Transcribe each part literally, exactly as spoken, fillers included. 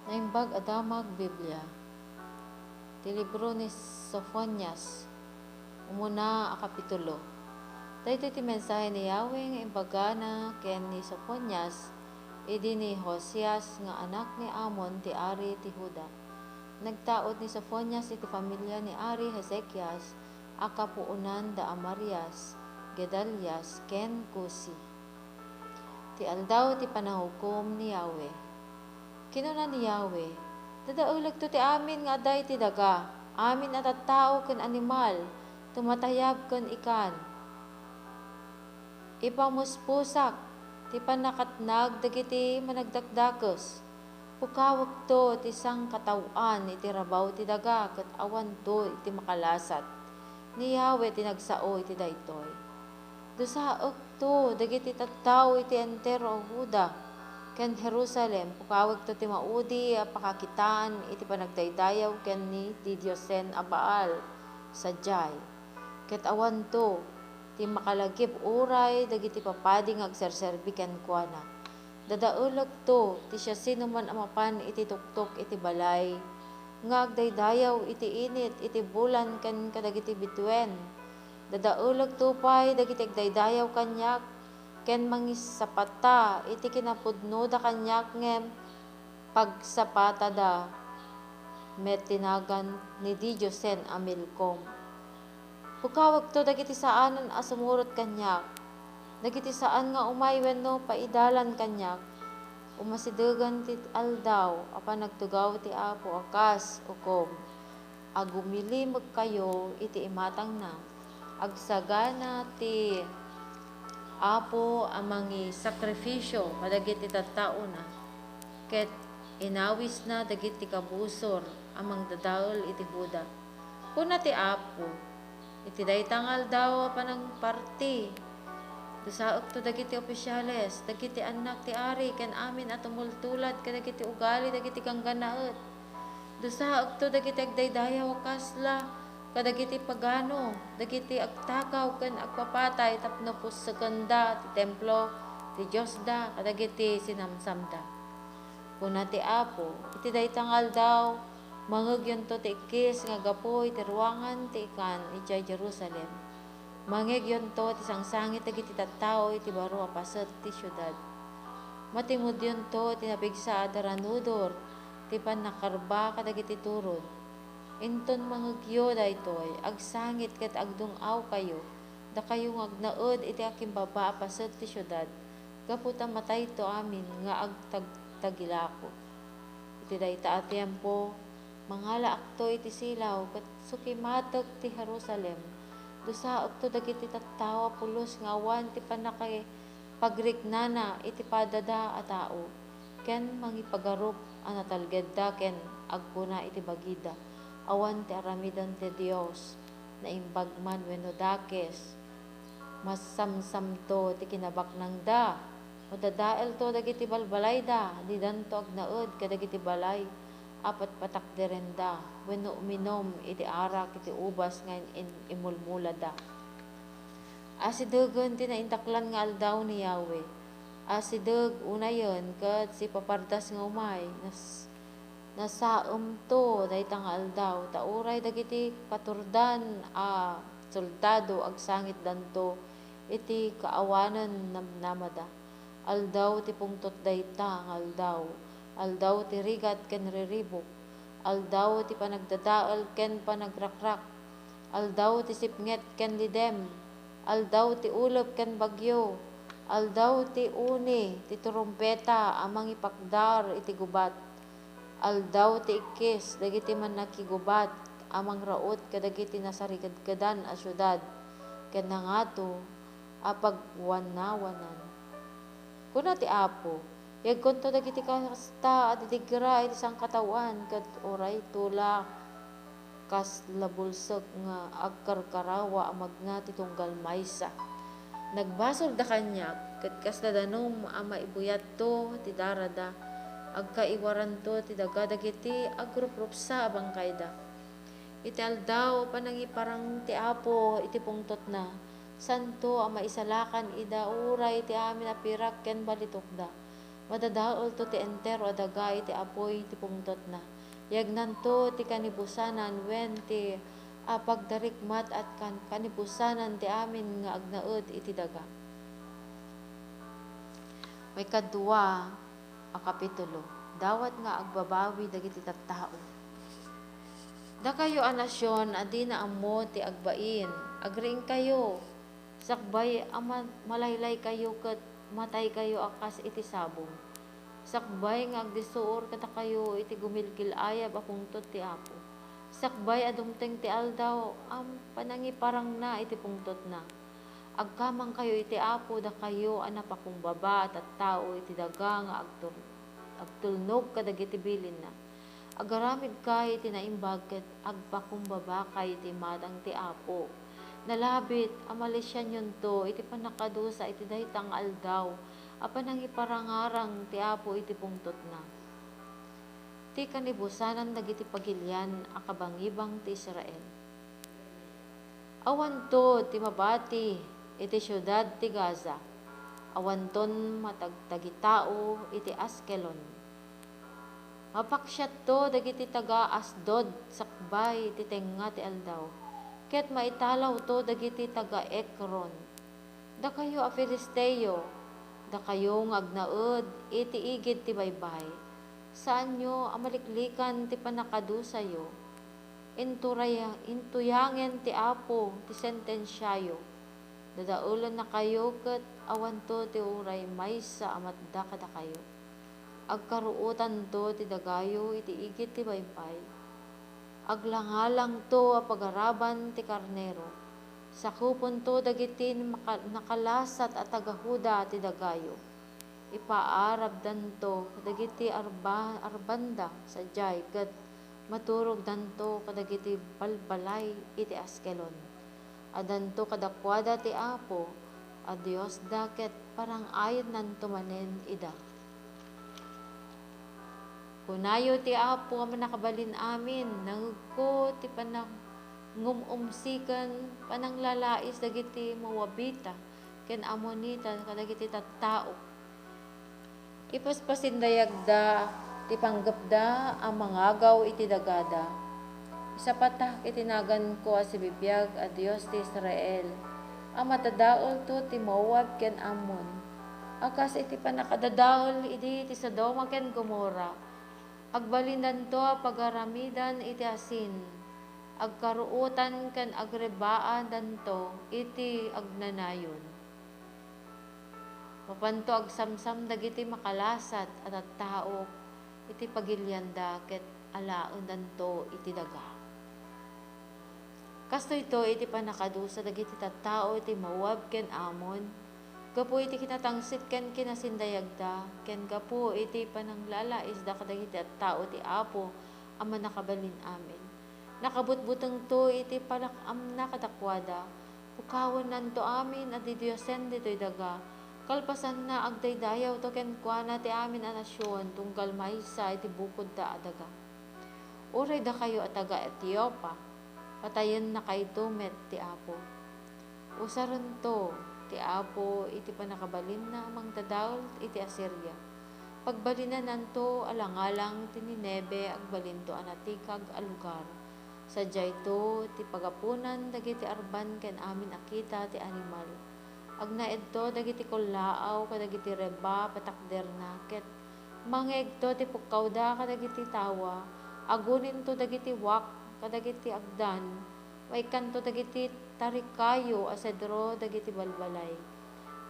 Naimbag a Damag Biblia. Ti libro ni Sofonias, umuna a kapitulo. Daytoy ti mensahe ni Yahweh nga imbagana ken ni Sofonias idi ni Josias nga anak ni Amon ti ari ti Juda. Nagtaud ni Sofonias iti familia ni Ari Hezekias a kapuonan da Amarias, Gedalias, ken Cusi. Ti aldaw ti panahukom ni Yahweh. Kinuna ni Yahweh, "Dadaelekto ti amin nga adda iti daga, amin a tattao ken animal, tumatayab ken ikan. Ipamuspusak ti pannakatnag dagiti managdakdakes. Pukawekto ti sangkataoan iti rabaw ti daga ket awanto iti makalasat." Ni Yahweh ti nagsao iti daytoy. Dusaekto dagiti tattao iti entero a Juda ken Jerusalem. Pukawekto ti maudi a pakakitaan iti panagdaydayaw ken ni didiosen a Baal sadiay. Ket awanto ti makalagip uray dagiti papadi nga agserserbi kenkuana. Dadaelekto ti siasinoman a mapan iti tuktok iti balay nga agdaydayaw iti init iti bulan ken kadagiti bituen. Dadaelekto pay dagiti agdaydayaw kaniak ken mangisapata iti kinapudnoda kaniak ngem pagsapatada met ti nagan ni didiosen a Milkom. Pukawekto dagiti saanen a sumurot kaniak, dagiti saan nga umay wenno paidalan kaniak. Umasidegen ti aldaw a panagtugaw ti Apo a kas ukom a gumilimekkayo iti imatangna. Agsagana ti Apo a mangisakrifisio kadagiti tattaona, ket inawisna dagiti kabusor a mangdadael iti Juda. Kuna ti Apo, "Iti dayta nga aldaw a panangparti, dusaekto dagiti ofisiales, dagiti annak ti ari, ken amin a tumultulad kadagiti ugali dagiti ganggannaet. Dusaekto dagiti agdaydayaw a kasla kadagiti pagano, dagiti agtakaw ken agpapatay tapno pussekenda ti templo ti Diosda kadagiti sinamsamda." Kuna ti Apo, "Iti dayta nga aldaw, mangegyonto ti ikkis nga gapu iti ruangan ti ikan idiay Jerusalem. Mangedyonto ti sangsangit dagiti tattao iti baro a paset ti siudad. Matimudyonto ti napigsa a daranudor ti pannakarba kadagiti turod. Inton mangegyo daytoy, agsangit ket agdung-awkayo, dakayo nga agnaed iti akimbaba a paset ti siudad, gapu ta matayto amin nga agtagtagilako. Iti dayta a tiempo, mangalaakto iti silaw ket sukimatek ti Jerusalem. Dusaekto dagiti tattao a pulos nga awan ti pannakipagrignana iti padada a tao, ken mangipagarup a natalgedda ken agkuna iti bagida, 'Awan ti aramiden ti Dios, naimbag man wenno dakes. Masamsamto ti kinabaknangda, madadaelto dagiti balbalayda, didanto agnaed kadagiti balay a patpatakderenda wenno uminum iti arak iti ubas nga in-, imulmulada.' Asidegen ti naindaklan nga aldaw ni Yahweh. Asideg unayen ket sipapardas nga umay, nas-, nasaemto dayta nga aldaw, ta uray dagiti katurdan a soldado agsangitdanto iti kaawanen namnamada. Aldaw ti pungtot dayta nga aldaw, aldaw ti rigat ken riribuk, aldaw ti panagdadael ken panagrakrak, aldaw ti sipnget ken lidem, aldaw ti ulep ken bagyo, aldaw ti uni ti trumpeta a mangipakdar iti gubat, aldaw ti ikkis dagiti mannakigubat a mangraut kadagiti nasarikedkedan a siudad ken nangato a pagwanawanan. Kuna ti Apo, "Yegkonto dagiti kasta a didigra iti sangkataoan ket urayto la kasla bulsek nga agkarkarawa a magna ti tunggal maysa. Nagbasolda kaniak ket kasla danum a maibuyatto ti darada. Agkaiwaranto ti daga dagiti agruprupsa a bangkayda." Iti aldaw a panangiparang ti Apo iti pungtotna, saanto a maisalakan ida uray ti amin a pirak ken balitokda. Madadaelto ti entero a daga iti apuy ti pungtotna. Yagnanto ti kanibusanan wen ti, a, pagdarikmat a kan-, kanibusanan ti amin nga agnaed iti daga. Maikadua a kapitulo, dawat nga agbabawi dagiti tattao. Dakayo a nasion a dina ammo ti agbain, agriingkayo, sakbay a ma-, malaylaykayo ket mataykayo a kas iti sabong. Sakbay nga agdisuor kadakayo iti gumilgil-ayab a pungtot ti Apo. Sakbay a dumteng ti aldaw a panangiparangna iti pungtotna. Agkamangkayo iti Apo, dakayo a napakumbaba a tattao iti daga nga agtur-, agtulnog kadagiti bilinna. Agaramidkay iti naimbag ket agpakumbabakay iti imatang ti Apo. Nalabit a malisianyonto iti pannakadusa iti dayta nga aldaw a panangiparangarang ti Apo iti pungtotna. Ti kanibusanan dagiti pagilian a kabangibang ti Israel. Awanto ti mabati iti siudad ti Gaza. Awanton matagtagitao iti Askelon. Mapaksiatto dagiti taga-Asdod sakbay ti tengnga ti aldaw, ket maitalawto dagiti taga-Ekron. Dakayo a Filisteo, dakayo nga agnaed iti igid ti baybay, saanyo a maliklikan ti pannakadusayo. Inturaya-, intuyangen ti Apo ti sentensiayo. Dadaelennakayo ket awanto ti uray maysa a matda kadakayo. Agkaruotanto ti dagayo iti igid ti baybay. Aglangalangto a pagaraban ti karnero. Sakuponto dagiti maka-, nakalasat a taga-Juda ti dagayo. Ipaarabdanto dagiti arba-, arbanda sadiay ket maturogdanto kadagiti balbalay iti Askelon. Addanto kadakuada ti Apo a Diosda ket parang-ayennanto manen ida. Kunayo ti Apo a Mannakabalin-amin, nangegko ti panangum-umsiken, pananglalais dagiti Moabita ken Ammonita kadagiti tattao. Ipaspasindayagda ti panggepda a mangagaw iti dagada. Isapatak iti naganko a sibibiag a Dios ti Israel, a madadaelto ti Moab ken Ammon, a kas iti pannakadadael idi ti Sodoma ken Gomorra. Agbalindanto a pagaramidan iti asin, agkaruotan ken agrebaadanto iti agnanayon. Mapanto agsamsam dagiti makalasat a tattao iti pagilianda ket alaendanto iti daga. Kastoyto iti pannakadusa dagiti tattao iti Moab ken Ammon, gapu iti kinatangsit ken kinasindayagda, ken gapu iti pananglalaisda kadagiti tattao ti Apo a Mannakabalin-amin. Nakabutbutengto iti palak-amna kadakuada. Pukawennanto amin a didiosen ditoy daga. Kalpasanna, agdaydayawto kenkuana ti amin a nasion tunggal maysa iti bukodda a daga. Uray dakayo a taga-Etiopia, patayennakayto met ti Apo. Usarento ti Apo iti pannakabalinna a mangdadael iti Asiria. Pagbalinananto a langalang ti Nineve, agbalinto a natikag a lugar. Sadiayto ti pagapunan dagiti arban ken amin a kita ti animal. Agnaedto dagiti kullaaw kadagiti reba a patakderna, ket mangegto ti pukkawda kadagiti tawa. Aguninto dagiti wak kadagiti agdan. Maikkanto dagiti tarikayo a sedro dagiti balbalay.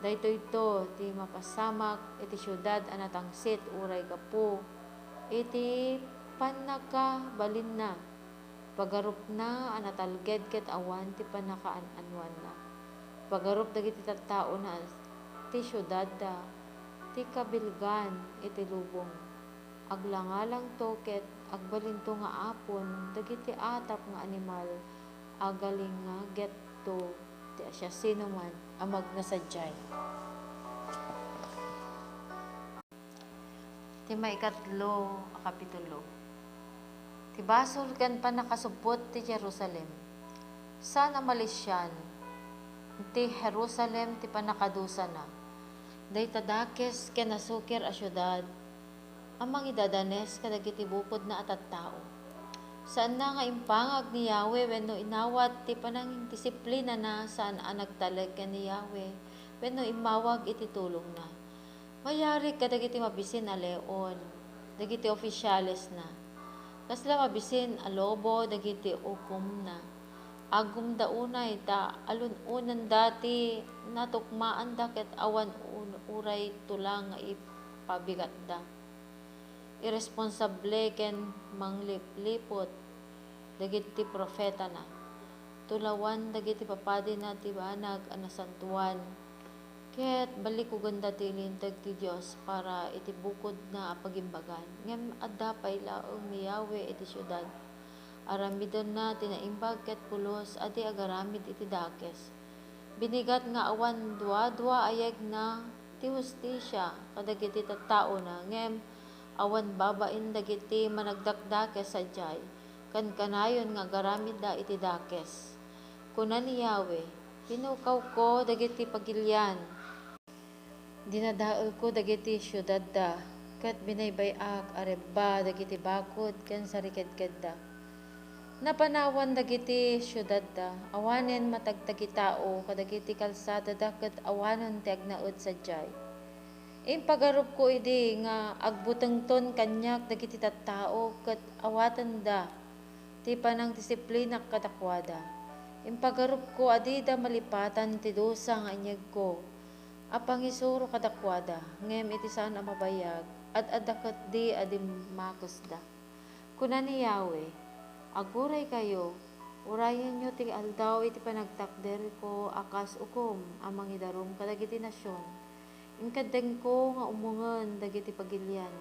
Daytoyto ti mapasamak iti siudad a natangsit uray gapu iti pannakabalinna. Pagarupna a natalged ket awan ti pannakaananwanna. Pagarup dagiti tattaona ti siudadda ti kabilgan iti lubong. Aglangalangto ket agbalinto nga apon dagiti atap nga animal. Agalingagetto ti siasinoman a magnasadiay. Ti maikatlo a kapitulo. Ti basol ken pannakasubbot ti Jerusalem. Saan a malisian ti Jerusalem ti pannakadusana. Dayta dakes ken nasukir a siudad a mangidadanes kadagiti bukodna a tattao. Saanna nga impangag ni Yahweh wenno inawat ti panangindisiplinana saan a nagtalek ken ni Yahweh wenno immawag iti tulongna. Mayarig kadagiti mabisin a leon, dagiti ofisialesna. Kasla mabisin a lobo dagiti ukomna. Agumda unay ta alun-onenda ti natukmaanda ket awan un-, uray tula nga ipabigatda. Irresponsable ken manglipliput dagiti profetana. Tulawan dagiti papadina ti banag a nasantoan, ket ballikuganda ti linteg ti Dios para iti bukodna a pagimbagan. Ngem adda pay laeng ni Yahweh iti siudad. Aramidenna ti naimbag ket pulos a di agaramid iti dakes. Binigat nga awan duadua a yegna ti hustisia kadagiti tattaona, ngem awan babain dagiti managdakdakes sadiay, kankanayon nga agaramidda iti dakes. Kuna ni Yahweh, "Pinukawko dagiti pagilian. Dinadaelko dagiti siudadda, ket binaybay-ak a rebba dagiti bakod ken sarikedkedda. Napanawan dagiti siudadda, awanen matagtagitao kadagiti kalsadada ket awanen ti agnaed sadiay. Impagarupko idi nga agbutengton kaniak dagiti tattao ket awatenda ti panangdisiplinak kadakuada. Impagarupko a dida malipatan ti dusa nga inyegko a pangisuro kadakuada, ngem iti saan a mabayag, ad-adda ketdi a dimmakesda." Kuna ni Yahweh, "Aguraykayo, urayenyo ti aldaw iti panagtakderko a kas ukom a mangidarum kadagiti nasion. Inkeddengko nga umongen dagiti pagilian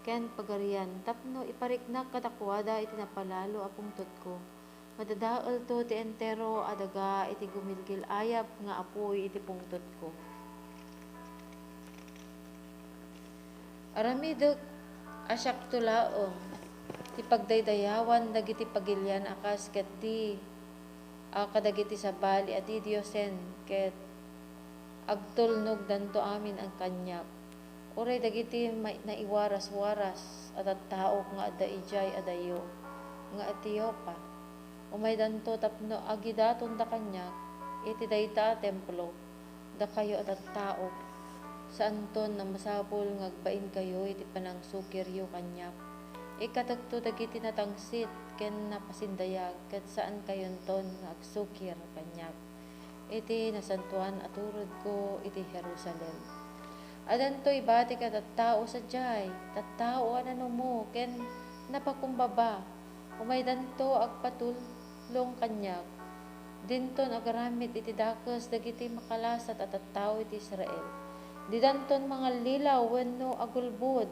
ken pagarian tapno ipariknak kadakuada iti napalalo a pungtotko. Madadaelto ti entero a daga iti gumilgil-ayab nga apuy iti pungtotko." Aramidek a siakto laeng ti pagdaydayawan dagiti pagilian a kas ketdi a kadagiti sabali a didiosen, ket agtulnogdanto amin a kaniak. Uray dagiti mai-, naiwaras-waras a tattaok nga adda idiay adayo nga Etiopia, umaydanto tapno agidatonda kaniak iti dayta a templo. Dakayo a tattaok, saanton a masapul nga agbainkayo iti panangsukiryo kaniak. Ikkatekto dagiti natangsit ken napasindayag, ket saankayonton nga agsukir kaniak iti nasantoan a turodko iti Jerusalem. Addanto ibatik a tattao sadiay, tattao a nanumo ken napakumbaba. Umaydanto agpatulong kaniak. Dinton agaramid iti dakes dagiti makalasat a tattao iti Israel. Didanton mangallilaw wenno agulbod.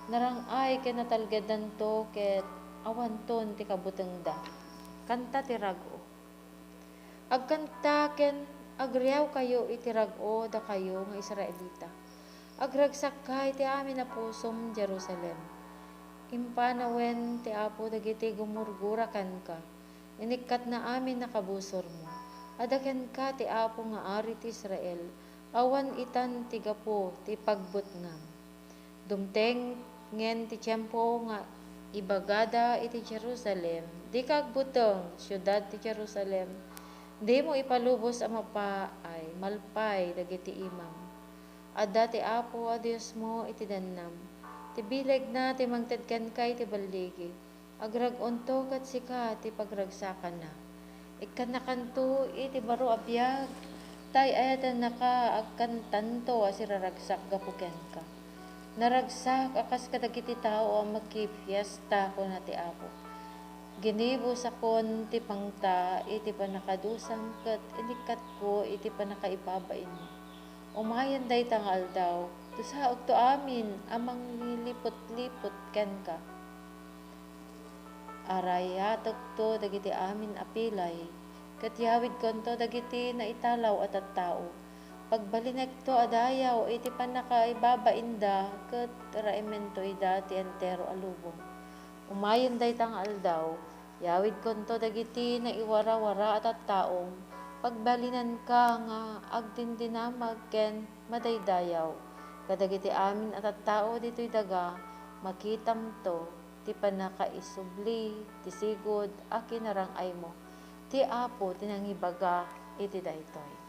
Narang-ay ken natalgeddanto ket awanton ti kabutengda. Kanta ti rag-o. Agkanta ken agriawkayo iti rag-o, dakayo nga Israelita. Agragsakka iti amin a pusom, Jerusalem. Impanawen ti Apo dagiti gumurgura kenka. Inikkatna amin a kabusormo. Adda kenka ti Apo nga Ari ti Israel. Awan itan ti gapu ti pagbutngam. Dumtengen ti tiempo nga ibagada iti Jerusalem, "Dika agbuteng, siudad ti Jerusalem, dimo ipalubos a mapaay malpay dagiti imam. Adda ti Apo a Diosmo iti dannam. Ti bilegna ti mangted kenka iti balligi." Agrag-onto ket sika ti pagragsakanna. Ikkannakanto iti baro a biag, ta ay-ayatennaka, agkantanto a siraragsak gapu kenka. Naragsak a kas kadagiti tao a makifiesta, kuna ti Apo. Ginibusakon ti pangta iti pannakadusam ket inikkatko iti pannakaibabainmo. Umayen dayta nga aldaw, dusaekto amin a mangliliput-liput kenka. Arayatekto dagiti amin a pilay, ket yawidkonto dagiti naitalaw a tattao. Pagbalinekto a dayaw iti pannakaibabainda, ket raemmento ida ti entero a lubong. Umayen dayta nga aldaw, yawidkonto dagiti naiwarawara a tattaom, Pagbalinanka nga agdindinamag ken madaydayaw. Kadagiti amin a tattao ditoy daga, makitamto ti pannakaisubli ti sigud a kinarang-aymo. Ti Apo ti nangibaga iti daytoy.